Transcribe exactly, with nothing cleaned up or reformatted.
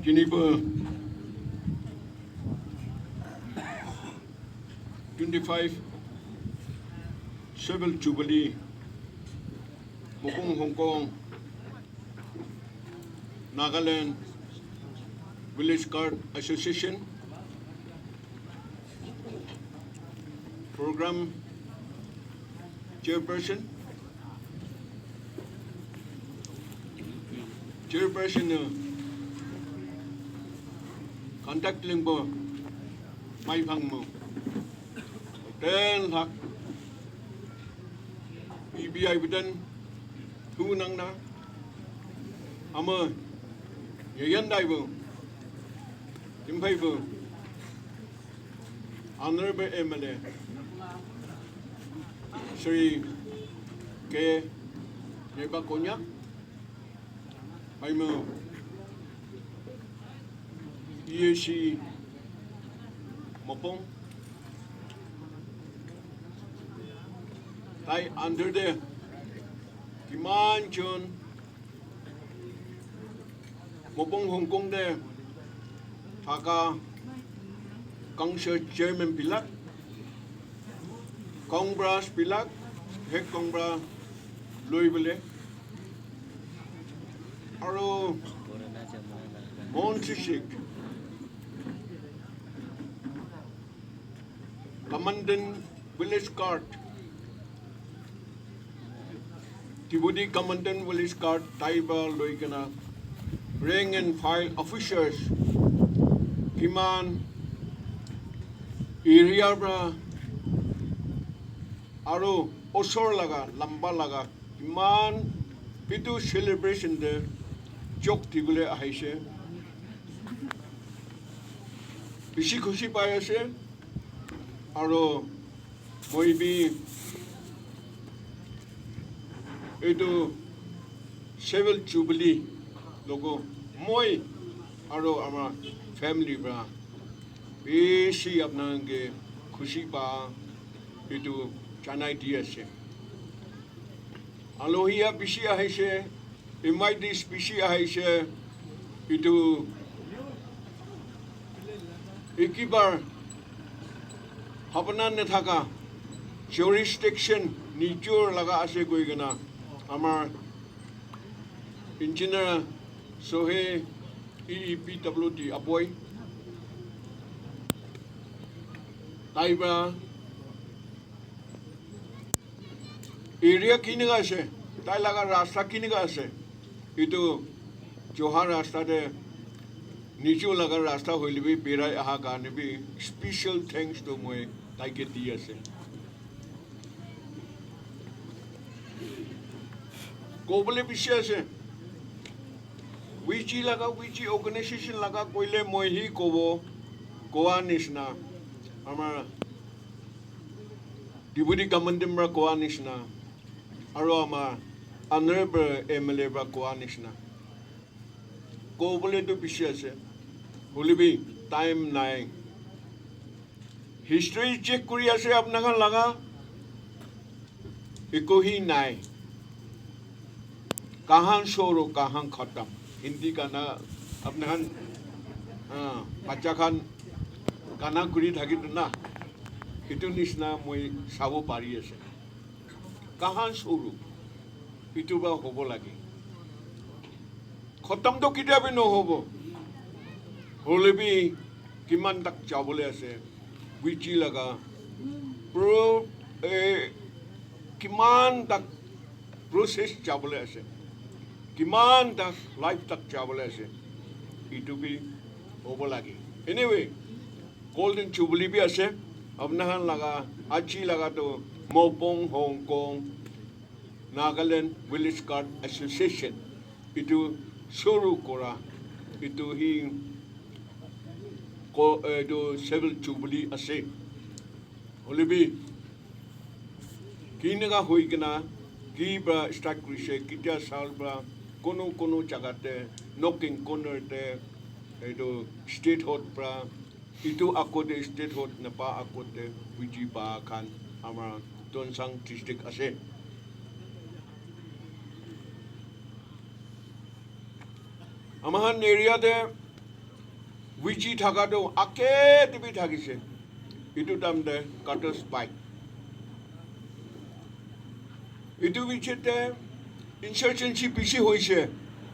Twenty-five Silver Jubilee, Mopung Hongkong, Nagaland Village Guard Association Program Chairperson, Chairperson, uh, Contact Lingbo, Mai Phang Mo, Hotel Hak, P B I Biden, Thu Nang Na, Ama, Yayan Dai Bo, Tim Phai Bo, Honorable M L A, Shri K Neba Konyak, Paimo, E A C Mopong, tai under de kiman jon Mopong Hongkong de thaka council chairman bilak, Congress bilak, head Congress loi bole, aro Mon Sisik, Commandant Village Guard, Deputy Commandant Village Guard, tai para loi kena rank and file officers, kiman area para aro osor laga, lamba laga, kiman etu celebration te jok dibole ahise. Bishi khushi pai ase. Aro moi bi etu Silver Jubilee logo moi aro ama family para bishi apna ke khushi pa etu janai di ase. Alohia bishi ahise, invitees bishi ahise, etu ekibar habana nathaka jurisdiction nijor laga ase koi kena amar engineer Sohe E E P W D Aboi tai para area kinika ase, tai laga rasta kinika ase, etu Johar rasta te nichu laga rasta hoile bi berai aha karne bi special thanks to moi taike di ase. Kobole bishi ase, V G laga, V G organization laga koile moi hi kobo, kowa nishna, amar Deputy Commandant para kowa nishna, aro ama Honorable M L A para kowa nishna, kobole tu bishi ase, hoile bi time nai. History check kuri ase apna khan laga, eko hi nai. Kahan shuru, kahan khatam. Hindi gana, apna khan, ah, bacha khan gana kuri thaki tu na, etu nishna moi sabo pari ase. Kahan shuru, etu ba hobo lage. Khatam to ketia bi nohobo. Hoile bi kiman tak jabole ase, V G laga pro, eh, kiman tak process jabole ase, kiman tak life tak jabole ase, etu bi hobo lage. Anyway, Golden Jubilee bi ase, apna khan laga aji laga to Mopong Hongkong Nagaland Village Guard Association etu shuru kora, etu hi ko, etu Silver Jubilee ase. Hoile bi kinika hoi kena ki para start kurise, ketia saal para, kono kono jaga te, nook and corner te, etu statehood para, etu akote statehood napa akote buji pa khan ama Tuensang district ase. Ama khan area te Buji thaka tu ake te bi thakise. Itu time te cutters bike. Itu biche te insurgency bishi hoise.